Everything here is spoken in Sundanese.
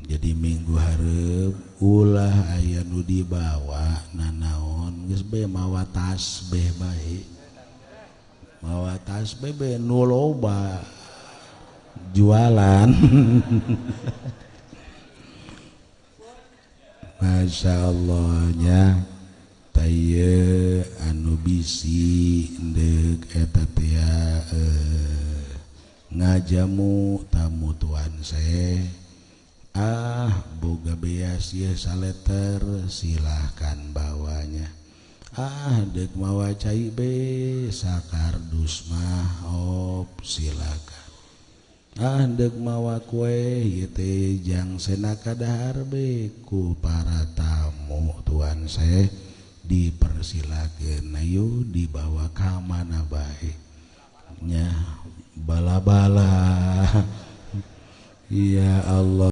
Jadi minggu hareup ulah aya nu dibawa nanaon geus bae mawa tasbih bae. Mawa tasbih bae nu loba jualan. Masya Allahnya taye anu bisi ndek eta teh ngajamu tamu tuan saya ah boga beas ye saleter silahkan bawanya ah dek mawa cai be sakardus mah op silakan ah dek mawa kue ieu teh jang senaka dahar be ku para tamu tuan saya dipersilakeun ayo dibawa ka mana bae nya bala-bala. Ya Allah.